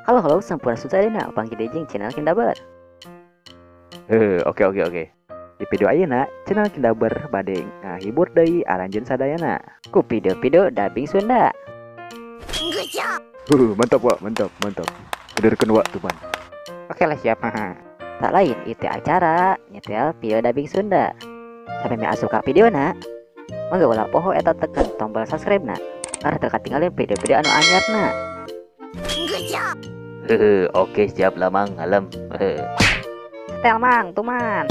Halo halo sampurasun sadayana, panggih deui jeung channel Kindaber. Oke. Di video ayeuna channel Kindaber bade ngahibur deui aranjeun sadayana ku video-video dubbing Sunda. Mantap Wak, mantap. Benerkeun Wak tuh man. Oke lah siap. Tak lain itu acara nyetel video dubbing Sunda. Sampai me asup ka videona, mangga ulah poho eta tekan tombol subscribe na. Karena teu katinggalin video-video anu anyarna. Oke siap lah mang, alem. Setel mang, tuman.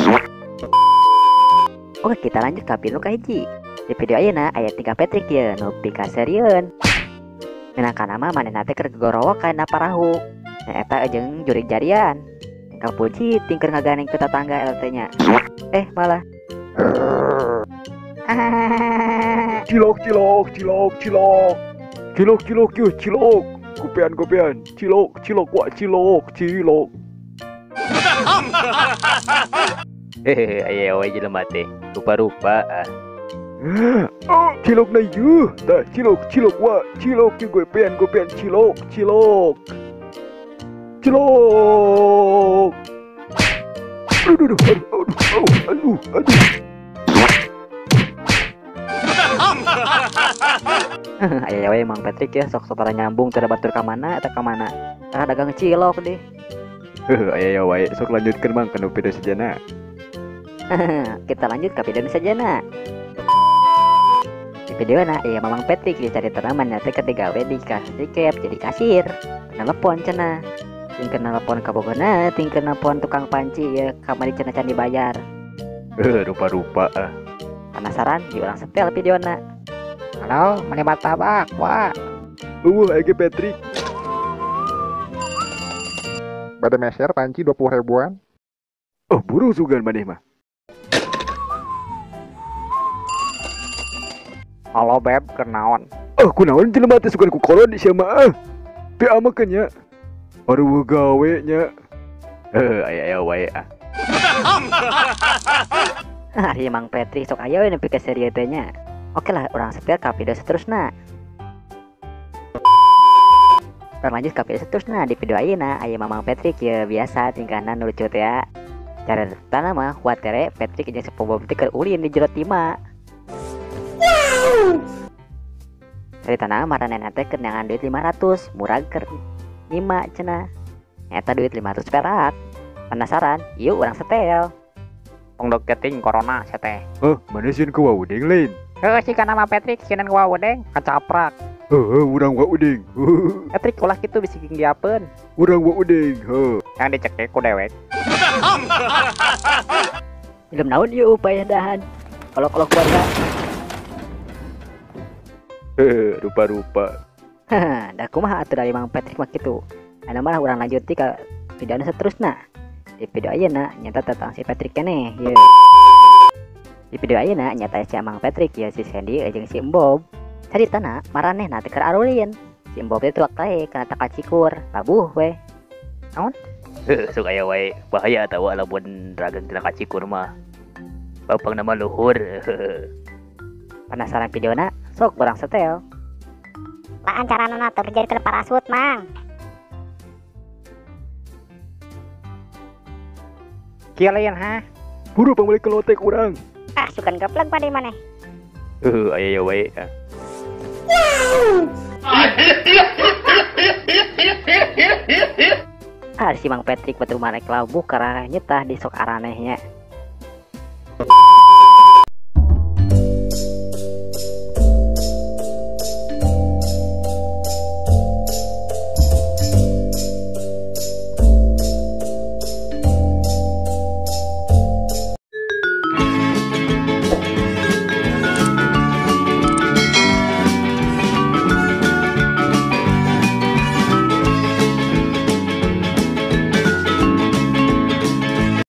Oke kita lanjut ke video kahiji. Di video ayeuna aya tingkah Patrick ye nu pikaserieun. Minangka nama manehna teh keur gogorowokan na parahu. Eta jeung jurig jarian. Tingkah puji tingker ngaganeng ke tetangga eta teh nya. Malah cilok cilok cilok cilok. Cilok cilok yeuh cilok. Gopean gopean, cilok cilok wak cilok cilok. Hehehe, aya we jelema teh, rupa-rupa ah. Cilok na yeuh, tah cilok cilok wak cilok yeuh gopean gopean cilok cilok. Cilok. Aduh aduh aduh aduh aduh. Aya we Mang Patrick ya sok sotara nyambung teu batur ka mana eta ka mana. Tah dagang cilok deh. Aya wae sok lanjutkeun Mang kana video sejana. Kita lanjut ke video sejana. Di videona aya Mamang Patrick dicari tanaman teh ketiga we di kasir jadi kasir. Telepon cenah. Ting telepon ka bogona, ting telepon tukang panci ya kamari cenah can dibayar. Rupa-rupa ah. Penasaran diulang setel videona. Halo, mani martabak, wah. Eueuh aya Patrick. Bade meser panci 20 ribuan. Oh, buru sugan maneh mah. Halo beb, kunaon? Oh, kunaon jelema teh sugan ku kolon sia mah. Teu amakeun nya. Aduh gawe nya. Aya wae ah. Ari Mang Patrick sok aya we nepi ka serieu teh nya. Oke lah, orang setel ke video seterusnya. Lanjut ke video seterusnya. Di video ayeuna aya Mamang Patrick ya biasa tingkahna nu lucu teh ya. Cara tanah mah watere Patrick jeung SpongeBob teh keur ulin di jero tima. Caritana maranehna teh keur neangan duit 500, murag keur nyima cenah. Eta duit 500 perak. Penasaran? Yuk urang setel. Tong deketing corona sia teh. Heh, mana sieun ku wawudeng lain? Heuh si kana mah Patrick sieun ku wawudeng kacaprak. Heuh, urang wawudeng. Patrick ulah kitu bisi ginggiapeun. Urang wawudeng, heuh. Yang dicekek ku dewek. Film naon ieu upaya dahan. Kolok-kolok warga. Heuh, rupa-rupa. Hah, da kumaha atuh dari Mang Patrick mah kitu. Anu malah urang lanjut ti ka video anu seterusna. Di video ayeuna nyata tentang si Patrick keneh ye. Di video ayeuna nyata si Mang Patrick ya si Sandy jeung si Embob. Caritana maranehna teh keur arulin. Si Embob teh tuak tae kana takacikur, labuh we. Naon? Sok aya wae, bahaya atawa lamun dagang tina kacikur mah. Bapang nama luhur. Penasaran videona? Sok urang setel. Laan carana teu dijadikeun parasut, Mang. Kieu lain ha? Buru pangmeulikeun lotek urang. Ah, sugan geplek bade maneh. Aya wae. Ah, si Mang Patrick batu marek labuh karena nyetah di sok aranehnya.